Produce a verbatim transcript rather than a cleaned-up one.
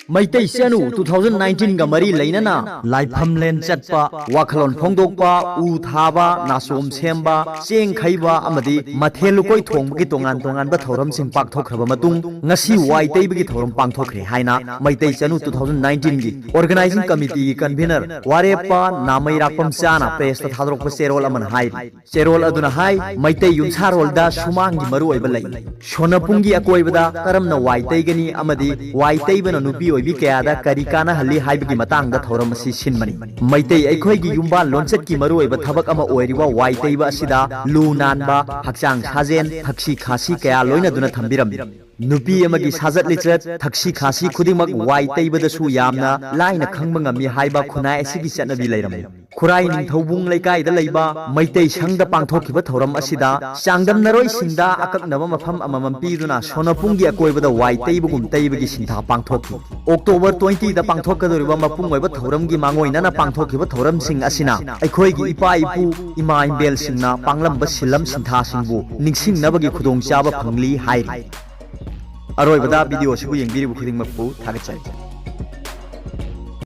ꯃꯩꯇꯩ ꯆꯅꯨ two thousand nineteen ꯒ ꯃꯔꯤ ꯂꯩꯅꯅ ꯂꯥꯏꯐꯝꯂꯦꯟ ꯆꯠꯄ, ꯋꯥꯈꯜꯂꯣꯟ ꯐꯣꯡꯗꯣꯛꯄ, ꯎ ꯊꯥꯕ, ꯅꯥꯆꯣꯝ ꯁꯦꯝꯕ, ꯆꯦꯡ ꯈꯩꯕ ꯑꯃꯗꯤ ꯃꯊꯦꯜ ꯂꯨꯀꯣꯏ ꯊꯣꯡꯕꯒꯤ ꯇꯣꯉꯥꯟ ꯇꯣꯉꯥꯟꯕ ꯊꯧꯔꯝꯁꯤꯡ ꯄꯥꯡꯊꯣꯛꯈ꯭ꯔꯕ ꯃꯇꯨꯡ ꯉꯁꯤ ꯋꯥꯏ ꯇꯩꯕꯒꯤ ꯊꯧꯔꯝ ꯄꯥꯡꯊꯣꯛꯈ꯭ꯔꯦ ꯍꯥꯏꯅ ꯃꯩꯇꯩ ꯆꯅꯨ two thousand nineteen ꯒꯤ organizing committee ꯒꯤ convener ꯋꯥꯔꯦꯞꯄ ꯅꯥꯃꯩꯔꯥꯛꯄꯝ ꯆꯥꯅ press ꯇ ꯊꯥꯗꯣꯔꯛꯄ ꯆꯦꯔꯣꯜ ꯑꯃꯅ ꯍꯥꯏꯔꯤ꯫ ꯆꯦꯔꯣꯜ ꯑꯗꯨꯅ ꯍꯥꯏ, ꯃꯩꯇꯩ ꯌꯨꯝꯁꯥꯔꯣꯜꯗ ꯁꯨꯃꯥꯡꯒꯤ ꯃꯔꯨꯑꯣꯏꯕ ꯂꯩ꯫ ꯁꯣꯅꯄꯨꯡꯒꯤ ꯑꯀꯣꯏꯕꯗ ꯀꯔꯝꯅ ꯋꯥꯏ ꯇꯩꯒꯅꯤ ꯑꯃꯗꯤ ꯋꯥꯏ ꯇꯩꯕꯅ ꯅꯨꯄꯤ ꯑꯣꯏꯕꯤ ꯀꯌꯥꯗ ꯀꯔꯤ ꯀꯥꯟꯅꯍꯜꯂꯤ ꯍꯥꯏꯕꯒꯤ ꯃꯇꯥꯡꯗ ꯊꯧꯔꯝ ꯑꯁꯤ ꯁꯤꯟꯕꯅꯤ꯫ ꯃꯩꯇꯩ ꯑꯩꯈꯣꯏꯒꯤ ꯌꯨꯝꯕꯥꯜ ꯂꯣꯟꯆꯠꯀꯤ ꯃꯔꯨꯑꯣꯏꯕ ꯊꯕꯛ ꯑꯃ ꯑꯣꯏꯔꯤꯕ ꯋꯥꯏ ꯇꯩꯕ ꯑꯁꯤꯗ ꯂꯨ ꯅꯥꯟꯕ, ꯍꯛꯆꯥꯡ ꯁꯥꯖꯦꯜ, ꯊꯛꯁꯤ ꯈꯥꯁꯤ ꯀꯌꯥ ꯂꯣꯏꯅꯗꯨꯅ ꯊꯝꯕꯤꯔꯝꯃꯤ꯫ ꯅꯨꯄꯤ ꯑꯃꯒꯤ ꯁꯥꯖꯠ ꯂꯤꯆꯠ, ꯊꯛꯁꯤ ꯈꯥꯁꯤ ꯈꯨꯗꯤꯡꯃꯛ ꯋꯥꯏ ꯇꯩꯕꯗꯁꯨ ꯌꯥꯝꯅ ꯂꯥꯏꯅ ꯈꯪꯕ ꯉꯝꯃꯤ ꯍꯥꯏꯕ ꯈꯨꯟꯅꯥꯏ ꯑꯁꯤꯒꯤ ꯆꯠꯅꯕꯤ ꯂꯩꯔꯝꯃꯤ꯫ ꯈꯨꯔꯥꯏ ꯅꯤꯡꯊꯧꯕꯨꯡ ꯂꯩꯀꯥꯏꯗ ꯂꯩꯕ ꯃꯩꯇꯩ ꯁꯪꯗ ꯄꯥꯡꯊꯣꯛꯈꯤꯕ ꯊꯧꯔꯝ ꯑꯁꯤꯗ ꯆꯥꯡꯗꯝꯅꯔꯣꯏꯁꯤꯡꯗ ꯑꯀꯛꯅꯕ ꯃꯐꯝ ꯑꯃꯃꯝ ꯄꯤꯗꯨꯅ ꯁꯣꯅꯄꯨꯡꯒꯤ ꯑꯀꯣꯏꯕꯗ ꯋꯥꯏ ꯇꯩꯕꯒꯨꯝ ꯇꯩꯕꯒꯤ ꯁꯤꯟꯊꯥ ꯄꯥꯡꯊꯣꯛꯈꯤ꯫ October twenty ꯗ ꯄꯥꯡꯊꯣꯛꯀꯗꯧꯔꯤꯕ ꯃꯄꯨꯡ ꯑꯣꯏꯕ ꯊꯧꯔꯝꯒꯤ ꯃꯥꯡꯑꯣꯏꯅꯅ ꯄꯥꯡꯊꯣꯛꯈꯤꯕ ꯊꯧꯔꯝꯁꯤꯡ ꯑꯁꯤꯅ ꯑꯩꯈꯣꯏꯒꯤ ꯏꯄꯥ ꯏꯄꯨ, ꯏꯃꯥ ꯏꯕꯦꯜꯁꯤꯡꯅ ꯄꯥꯡꯂꯝꯕ ꯁꯤꯜꯂꯝ ꯁꯤꯟꯊꯥꯁꯤꯡꯕꯨ ꯅꯤꯡꯁꯤꯡꯅꯕꯒꯤ ꯈꯨꯗꯣꯡꯆꯥꯕ ꯐꯪꯂꯤ ꯍꯥꯏꯔꯤ꯫ ꯑꯔꯣꯏꯕꯗ video ꯑꯁꯤꯕꯨ ꯌꯦꯡꯕꯤꯔꯤꯕ ꯈꯨꯗꯤꯡꯃꯛꯄꯨ ꯊꯥꯒꯠꯆꯔꯤ꯫